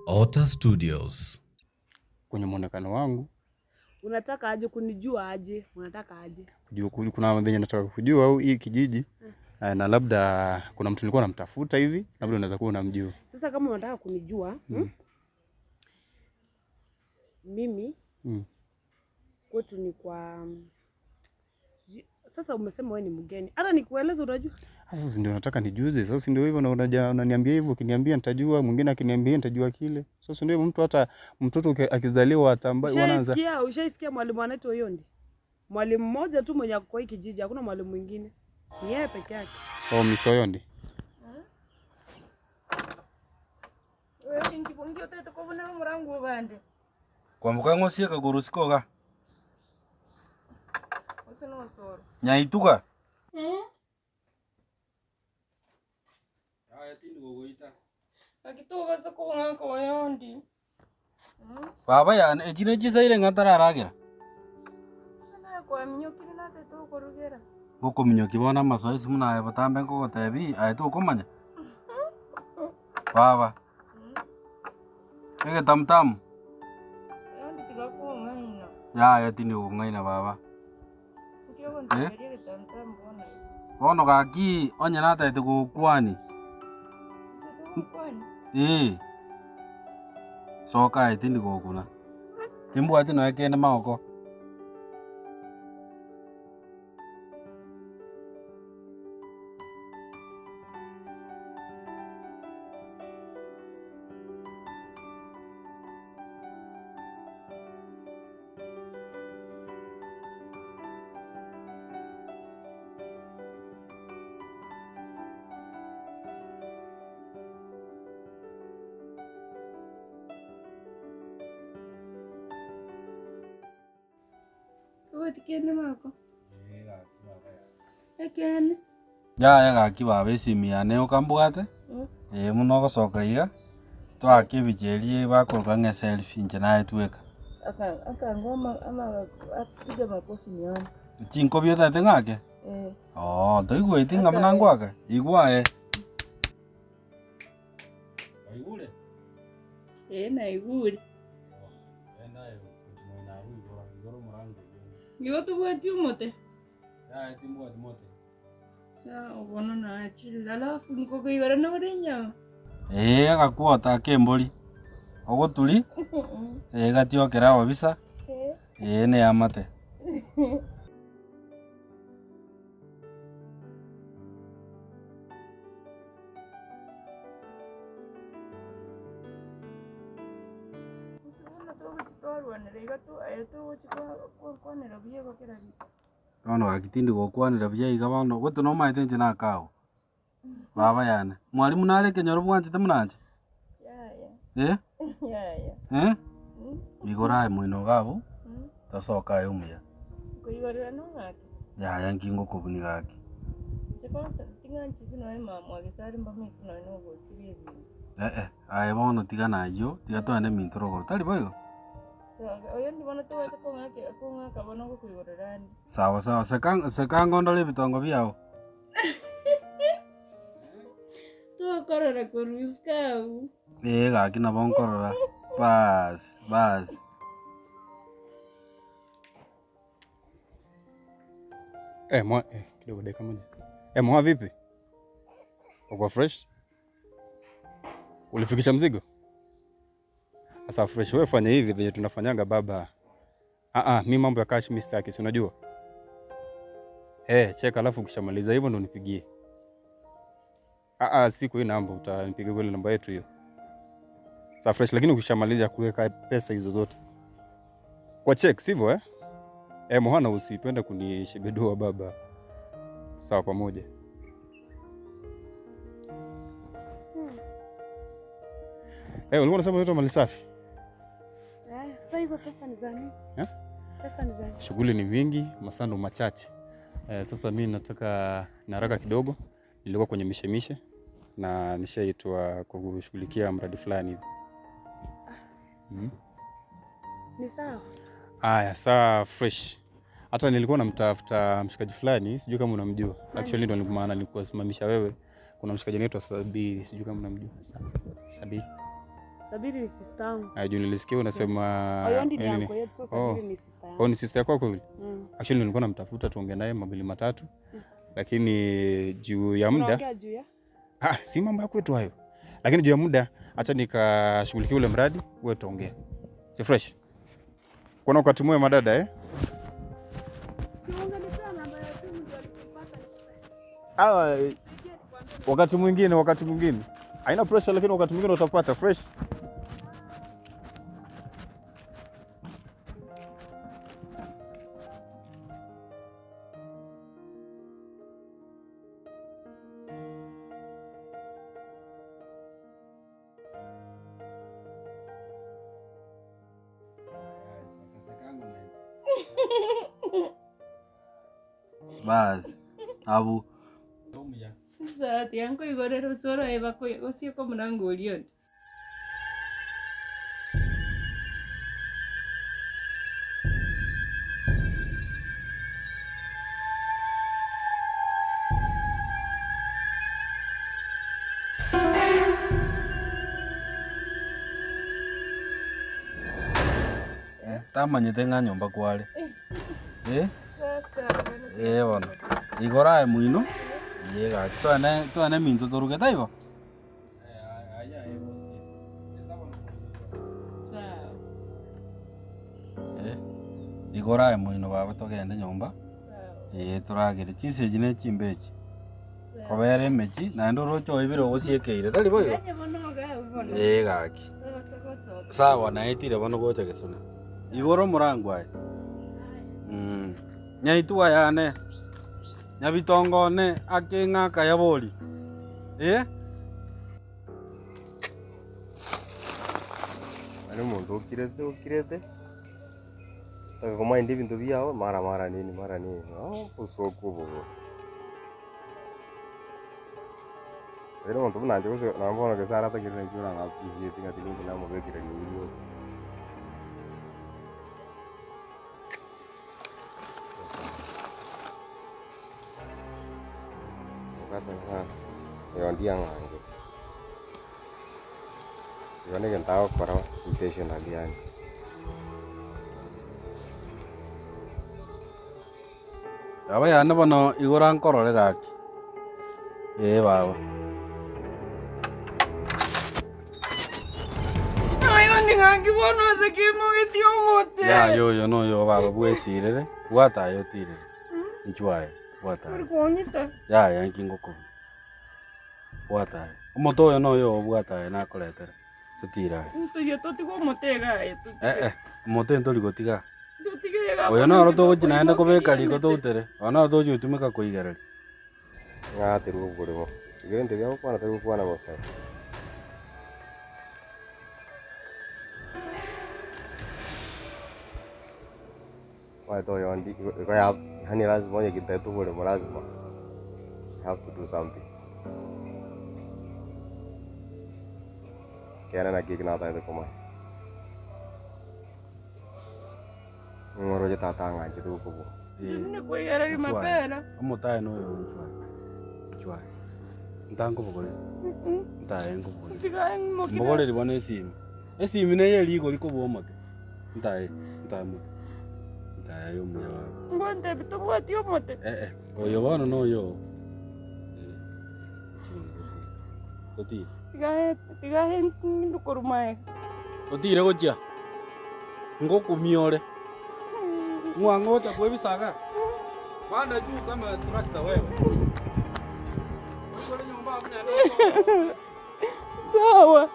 Otter Studios. Kwenye mwonekano wangu. Unataka aje kunijua aje? Unataka aje? Kujua, kuna venye nataka kujua au hii kijiji eh, na labda kuna mtu nilikuwa namtafuta hivi, labda unaweza kuwa unamjua. Sasa kama unataka kunijua hmm? Mimi kwetu ni kwa sasa umesema wewe ni mgeni, hata nikueleze unajua. Sasa si ndio nataka nijuze. Sasa si ndio hivyo na unaja unaniambia hivyo, ukiniambia nitajua, mwingine akiniambia nitajua kile. Sasa ndio hivyo, mtu hata mtoto akizaliwa atamba wanaanza. Ushaisikia, ushaisikia mwalimu anaitwa Oyondi? Mwalimu mmoja tu mwenye ako kwa hii kijiji, hakuna mwalimu mwingine, ni yeye peke yake. Oh, Mr. Oyondi. Kwamboka ng'osieka korwa isiko iga. Nyaituga. Yaya tindi gogoita. Baba yane echi ne chisaire ng'a ntararagera. Gokominyokia bono amasoesi buna aye botambe nkogotebia aye tokomanya? Baba, egetamutamu. Yaya tindi gokong'aina baba. Eh? Bono gaki onye natagete gogokwani. Eh. Soka aye tindi gokuna. Timbwati nonya kende magoko. Tobwati kende mako? Ekeene. Yaya gaki baba esimi yane okambwate, eh buna ogosoka iga, twake ebicha eria bakoroka ng'a eselfie inche naye tweka. Chinkobi otagete ng'ake? Oo, toigweti ng'a buna ngoaka? Igwa aye. Oigure? Ee naigure. Igo tobwati omote? Yaya timbwati mote. Sawa bono nachire alafu nkokoigora nore enyama? Ee agakwota ake embori, ogoturi, ee gatiokera ababisa, ee neamate. Bono gaki tindi gokwanera buya iga bono, gose nomaete inche nakago, baba yane. Mwalimu nare ekenyoro bwanchete buna inche? Eh? Eh? Igoro aye moino iga abwo, tosoke aye omuya. Yaya nki ngokobunia gaki? Eh eh, aye bono tiga nayio, tiga togende minto rogoro, tari boigo? Sawa sawa, seka seka ngondore ebitongo biao. Tokorora korwa isiko abwo. Ee gaki nabo nkorora, baas baas. Eh, mwa, eh, kidogo dakika moja. Eh, mwa vipi? Uko fresh? Ulifikisha mzigo? Sasa fresh, wewe fanya hivi venye tunafanyanga baba. Ah ah, mi mambo ya cash mi sitaki, si unajua? Eh, cheka alafu ukishamaliza hivyo ndo nipigie. Ah ah, siku hii namba utanipigia kweli namba yetu hiyo. Sasa fresh, lakini ukishamaliza kuweka pesa hizo zote kwa check, sivyo eh? Eh, Mohana usipende kunishebedua baba. Sawa, pamoja. Eh, ulikuwa unasema unaitwa Malisafi? Eh, sasa hizo pesa ni za nini? Eh? Pesa ni za nini? Shughuli ni mingi, masaa ndo machache. Eh, sasa mi nataka na haraka kidogo. Nilikuwa kwenye mishemishe na nishaitwa kwa kushughulikia mradi fulani hivi. Ni sawa. Aya, saa fresh. Hata nilikuwa namtafuta mshikaji fulani, sijui kama unamjua. Actually ndo maana nilikuwa simamisha wewe. Kuna mshikaji anaitwa Sabiri, sijui kama unamjua. Sabiri. Sabiri ni sister yangu. Ah, juu nilisikia unasema Oyondi ni nini? uncle yetu, so Oh. Sabiri ni sister yangu. Oh, ni sister yako yule? Mm. Actually nilikuwa namtafuta tuongee naye mawili matatu. Lakini juu ya muda, Unaongea juu ya? ah, si mambo ya kwetu hayo. Lakini juu ya muda, acha nikashughulikia ule mradi, wewe tuongee. Si fresh. Kuna wakati mwema dada eh? Si ungenipea namba ya simu ndio nikupata nikupe. Ah, wakati mwingine, wakati mwingine. Haina pressure lakini wakati mwingine utapata fresh. Basi abu Sasa tiga nkoigorera osoro eba gosieka omorango oria onde. Tamanyete ng'a nyomba kware. Eh? Sasa Eh bono. Igoro aye moino, eh gaki twene twene eminto toruge taibo? Sawa. Eh, igoro aye moino baba togende nyomba, Sawa. eh toragere chinsa echi na echimbe echi. Sawa. Kobera emechi naende oroche oibire ogosiekeire tari boigo? Yaani bono iga bono. Eh gaki. Tobasa gosoka. Sawa naetire bono gocha gesona. Igoro omorango aye. Mm. Nyaitwa yane. Nyabitongo one ake ng'aka yabori. Eh? Yaani omonto okirete okirete, otake komaindi ebinto biago mara mara nini mara nini, ah obosoku obo bobe. Lakini omonto buna inche gose nabo bono gose aratagere naki orang'a appreciate ng'a tiga inche namobekera ribu rioka. Omogaka ng'a oyo ndiang'ange, igo na egento agokora intentionally yaani. Baba yane bono igoro ankorore gaki, ee baba. Aye ning'aki bono ase kimogetie omote. Yaya oyo noyo baba bwesirere, bwata aye otirere, inchuo aye, bwata Ori aye. kong'ita. Yaya inki ngokobua, bwata aye. Omote oyo noyo oo bwata aye nakoretere, totire aye. Ntoiyo totige omote iga aye totige. Eh eh, omote ntori gotiga. Totige iga Oyo noro togochia naende kobeka riko toutere, oyo noro togochia gotumeka koigereria. Ng'aterwe oboremo, igo ebinto ebi agokwana tari gokwana bosa. Omanyete oyondi igo igo ya yaani lazima onye gitaete oboremo lazima you have to do something. Ekiagera naki eki natagete komanya. Ng'oroche tata ang'anchete gokobua. Ninde koigereria mapera. Omotae noyo inchware, inchware. Ntankobogoreri, ntae nkobogoreri. Tiga ng'imoki na- Mbogoreri bono esimi, esimi neye rigori kobua omote, ntae, ntae omote, ntae aye omuya baba. Ngwantebi tobwati omote. Eh eh, oyo bono noyo oo. Eh, totire. Tiga tiga inde korwa maega. Otire gochia ngokumia ore. Ng'o ang'o ocha kwebisa iga? Panda juu kama tractor wewe. Oikore nyomba abwo naende osoe. Sawa.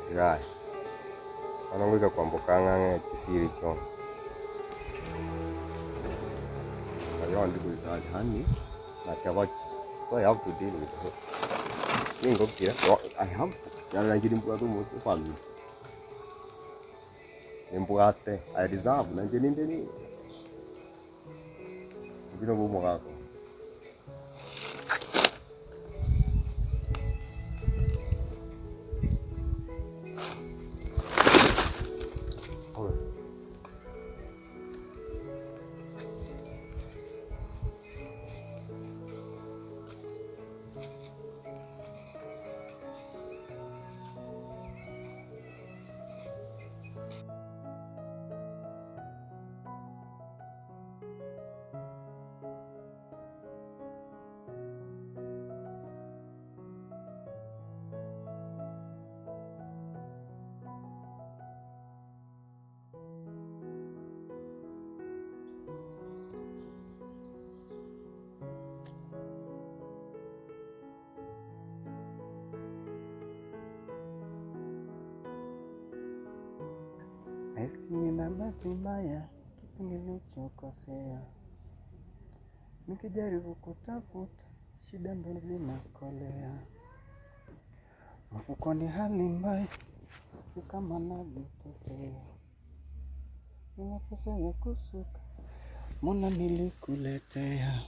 Tiga aye, bono ngoika kwamboka ang'e ang'e chisiri chionsi. Oyondi goika yaani na Kebaki, so I have to deal with her. Ningokire, I have to, kiagera inche nimbwate omochie efamiri. Nimbwate, I deserve, na inche ninde ni inche nobwo omogaka. Nahisi nina bahati mbaya, kipi nilichokosea? Nikijaribu kutafuta, shida ndo zinakolea. Mfukoni hali mbaya, si kama navyotetea. Nina pesa ya kusuka, mbona nilikuletea?